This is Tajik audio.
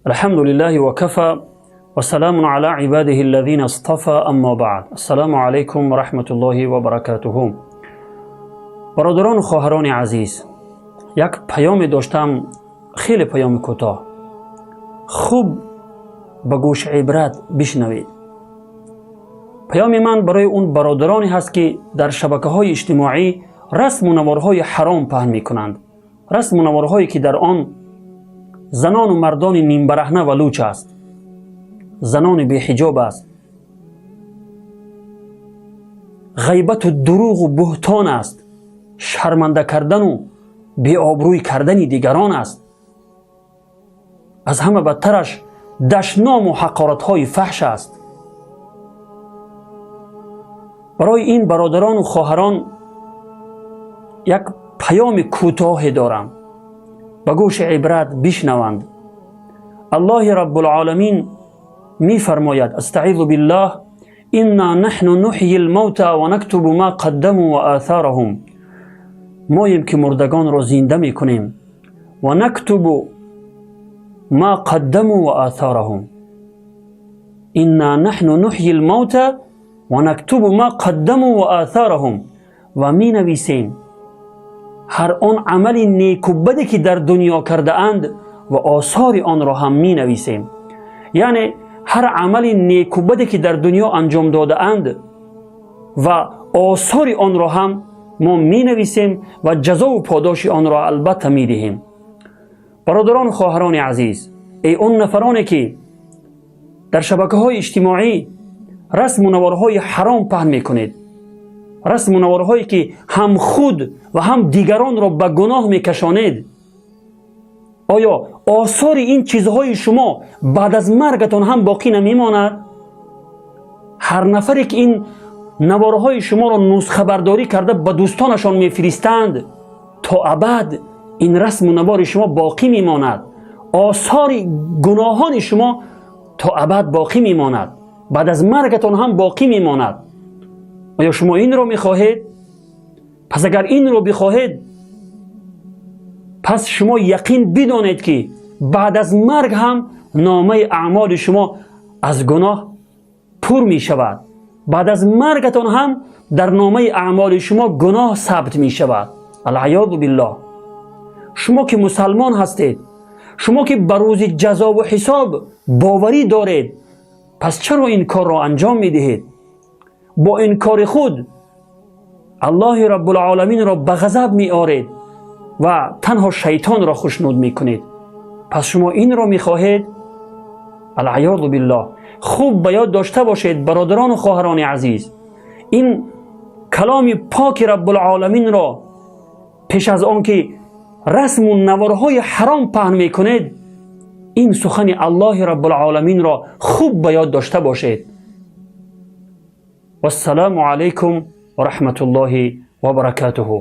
الحمد لله وكفى وسلام على عباده الذين اصطفى أما بعد السلام عليكم ورحمة الله وبركاته. Бародарону хоҳарони азиз, як паёме доштам, хеле паёми кӯтоҳ, хуб ба гӯши ибрат бишнавед. Паёми ман барои он бародароне ҳаст, ки дар шабакаҳои иҷтимоӣ расму наворҳои ҳаром паҳн мекунанд, расму наворҳое, ки дар он занону мардони нимбараҳна ва луч аст, занони беҳиҷоб аст, ғайбату дурӯғу буҳтон аст, шарманда кардану беобрӯй кардани дигарон аст, аз ҳама бадтараш дашному ҳақоратҳои фаҳш аст. Барои ин бародарону хоҳарон як паёми кӯтоҳе дорам, ба гӯши ибрат бишнаванд. Аллоҳи Раббулоламин мефармояд: астаизу биллаҳ, инна наҳну нуҳйи лмавта ва нактубу ма қаддаму ва атҳораҳум. Моем, ки мурдагонро зинда мекунем, ва нактубу ма қаддаму ва атҳораҳум. Инна наҳну нуҳйи лмавта ва нактубу ма қаддаму ва атҳораҳум. Ва менависем ҳар он амали неку баде, ки дар дунё кардаанд, ва осори онро ҳам менависем. Яъне ҳар амали неку баде, ки дар дунё анҷом додаанд, ва осори онро ҳам мо менависем ва ҷазову подоши онро албатта медиҳем. Бародарону хоҳарони азиз, эй он нафароне, ки дар шабакаҳои иҷтимоӣ расму наворҳои ҳаром паҳн мекунед, расму наворҳое, ки ҳам худ ва ҳам дигаронро ба гуноҳ мекашонед, оё осори ин чизҳои шумо баъд аз маргатон ҳам боқӣ намемонад? Ҳар нафаре, ки ин наворҳои шуморо нусхабардорӣ карда ба дӯстонашон мефиристанд, то абад ин расму навори шумо боқӣ мемонад, осори гуноҳони шумо то абад боқӣ мемонад, баъд аз маргатон ҳам боқӣ мемонад. Оё шумо инро мехоҳед? Пас агар инро бихоҳед, пас шумо яқин бидонед, ки баъд аз марг ҳам номаи аъмоли шумо аз гуноҳ пур мешавад, баъд аз маргатон ҳам дар номаи аъмоли шумо гуноҳ сабт мешавад. Алъаёзу биллоҳ. Шумо ки мусалмон ҳастед, шумо ки ба рӯзи ҷазову ҳисоб боварӣ доред, пас чаро ин корро анҷом медиҳед? Бо ин кори худ Аллоҳи Раббулоламинро ба ғазаб меоред ва танҳо шайтонро хушнуд мекунед. Пас шумо инро мехоҳед? Алъаёзу биллоҳ. Хуб ба ёд дошта бошед, бародарону хоҳарони азиз, ин каломи поки Раббулоламинро пеш аз он ки расму наворҳои ҳаром паҳн мекунед, ин сухани Аллоҳи Раббулоламинро хуб ба ёд дошта бошед. Вассалому алайкум ва раҳматуллоҳи ва баракатуҳу.